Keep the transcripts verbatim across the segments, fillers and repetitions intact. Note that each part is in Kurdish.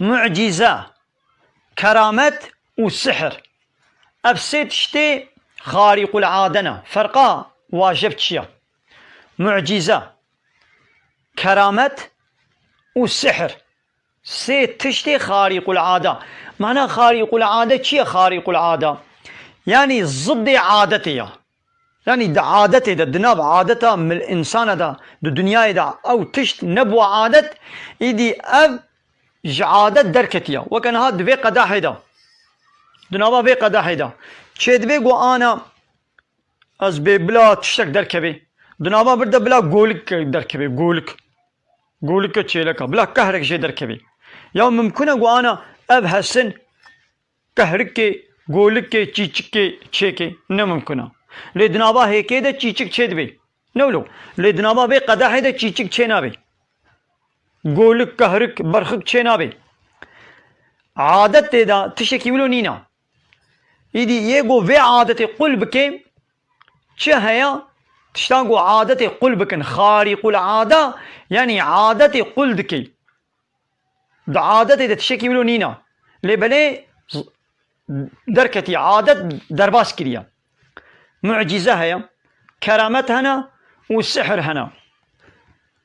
Mucîze, keramet û sihir. Ev sê tiştê xarîqulade ne. Ferqa wajib çi ye? Mucîze, keramet û sihir. Sê tiştê xarîqulade. Mana xarîqulade çi ye xarîqulade? Yanî ziddê adetê ye. Yanî di adetê de, di nav adeta mil-, însana de, di dinyayê de ew tişt nebû adet, îdî ev ji adet derketiye. Weke niha di vê qedehê de, di nava vê qedehê de çêdibê ku ana ez bê bila tiştek derkevê. Di nava bir de bila golik derkevê, golik. Golike çêleka, bila kehrek jê derkevê. Ya mimkun e ku ana ev hesin kehrikê, golikê, çîçikê çêkê? Ne mimkun e. Lê di nava hêkê de çîçik çêdibê. Ne wilo. Lê di nava vê qedehê de çîçik çênabê. Golik, kehrik, berxik çênabê. Adet tê de tiştekî wilo nîne. Îdî yê ku vê adetê qul bike, çi heye? Tiştan ku adetê qul bikin. Xarîqul ada, yanî adetê qul dike. Di adetê de tiştekî wilo nîne. Lê belê z-, derketî, adet derbas kiriye. Mucîze heye, keramet hene û sihir hene.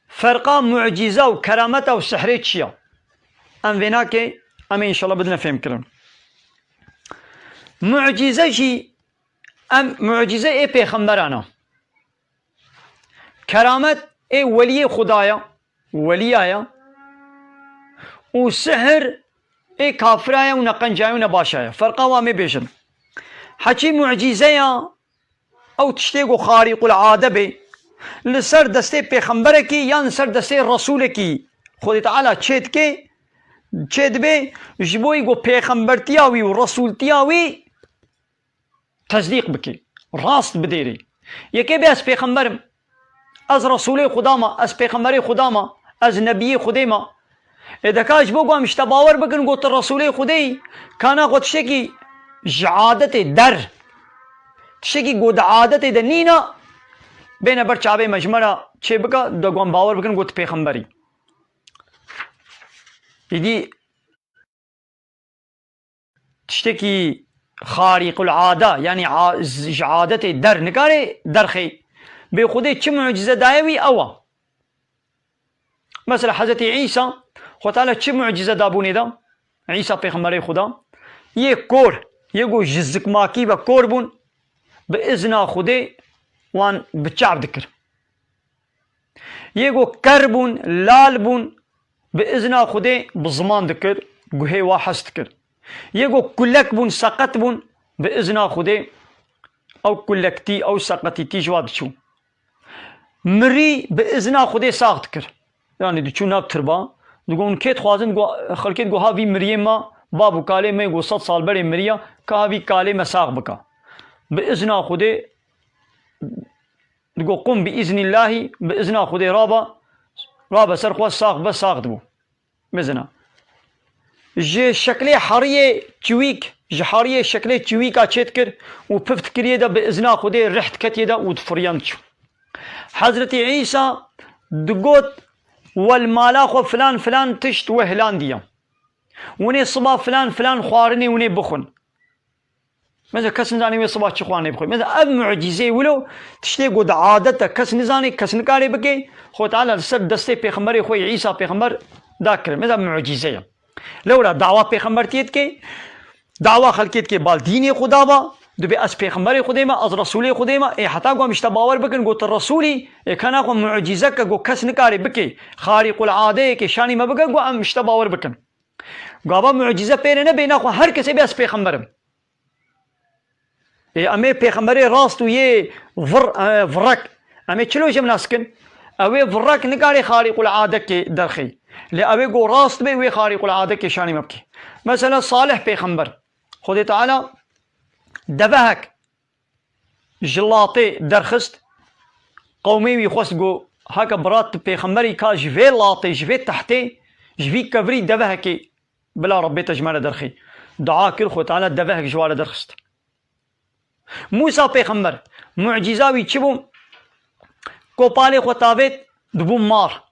Ferqa mucîze û kerameta û sihrê çi ye? Em vênakê, em ê înşallah bidine fêmkirin. Mucîze jî, em mucîze ê pêxemberan e. Keramet ê weliyê Xuda ye, weliya ye. Û sihir ê kafira ye û ne qenca ye û ne başa ye. Ferqa wan ê bêjin. Heçî mucîze ya, ew tiştê ku xarîqul ade bê, li ser destê pêxemberekî yan li ser destê resûlekî Xwedê Teala çê dike, çê dibe, ji bo ku pêxembertiya wî û resûltiya wî tesdîq bike, rast bidêrê. Yekê bê ez pêxember im, ez Resûlê Xuda me, ez pêxemberê Xuda me, ez nebiyê Xwedê me. Ê deka ji bo ku em ji te bawer bikin ku tu Resûlê Xwedê yî, kana xwe tiştekî ji adetê der, tiştekî ku di adetê de nîne, bêne ber çavê me, ji me re çê bike, de ku em bawer bikin ku tu pêxember î. Îdî tiştekî xarîqul ada, yanî a-, z-, ji adetê der nikare derxê. Bê Xwedê çi mucîze daye wî, ew e. Mesela Hezretî Îsa, Xwedê Teala çi mucîze dabûnê de? Îsa pêxemberê Xweda. Yê kor, yê ku ji zikmakî ve kor bûn, bi izna Xwedê wan bi çav dikir. Yê ku ker bûn, lal bûn, bi izna Xwedê bi ziman dikir, guhê wa hes dikir. Yê ku kulek bûn, seqet bûn, bi izna Xwedê ew kulektî, ew seqetîtî ji wa diçû. Mirî bi izna Xwedê sax dikir. Yanî diçû nav tirba, digot, hûn kê dixwazin, digot, xelkê digot, ha vî miriyê me, bab û kalê me, got, sed sal berê miriya, ka ha vî kalê me sax bika. Bi izna Xwedê, digot, qum bi iznîllahî, bi izna Xwedê raba, rabe ser xwe, sax be, sax dibû. Bizina. Ji şeklê heriyê çiwîk, ji heriyê şeklê çiwîka çêdikir û pif dikiriye de, bi izna Xwedê rih diketiye de û difiriyan diçû. Hezretî Îsa digot, wel mala xwe filan filan tişt we hilandiye. Winê siba filan filan xwarinê winê bixwin. Mesela kes nizanî wê siba çi xwarinê bixwe. Mesela ev mucîzeyê wilo, tiştê ku di adet de kes nizanê, kes nikarê bike, Xwedê Teala li ser destê pêxemberê xwe yê Îsa pêxember da kirin. Mesela mucîze ye. Lewra dawa pêxembertiyê dike, dawa xelkê dike, bal dînê Xuda ba, dibê ez pêxemberê Xwedê me, ez resûlê Xwedê me, ê heta ku em ji te bawer bikin, got tu resûlî, ê kana xwe mucîze ke, got kes nikarê bike, xarîqul adeyekê şanî me bike, got em ji te bawer bikin. Gava mucîze pê re nebê, naxwe her kesê bê ez pêxember im. Ê, em ê pêxemberê rast û yê vir, e, virek. Em ê çilo jê nas kin? Ew ê virek nikare xarîqul adekê derxê. Lê ew ê go rast bê, wê xarîqul adekê şanî me bike. Mesela Salih pêxember. Xwedê Teala devehek ji latê derxist, qewmê wî xwest got, heke bira tu pêxemberî ka ji vê latê, ji vê tehtê, ji vî kevirî devehekê bila Rebbê te ji me re derxî. Dua kir, Xwedê Teala devehek ji wa re derxist. Mûsa pêxember, mucîza wî çi bû? Kopalê xwe tavêt, dibû mar.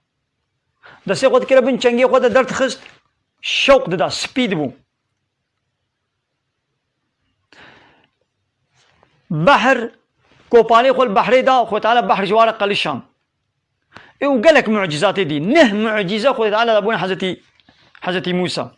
Destê xwe dikire bin çengê xwe de derdixist, şewq dida, spî dibû. Behr, kopalê xwe li behrê da, Xwedê Teala behr ji wan re qelişand. Ê û gelek mucîzatê dî. Neh mucîze Xwedê Teala da bûne Hezretî, Hezretî Mûsa.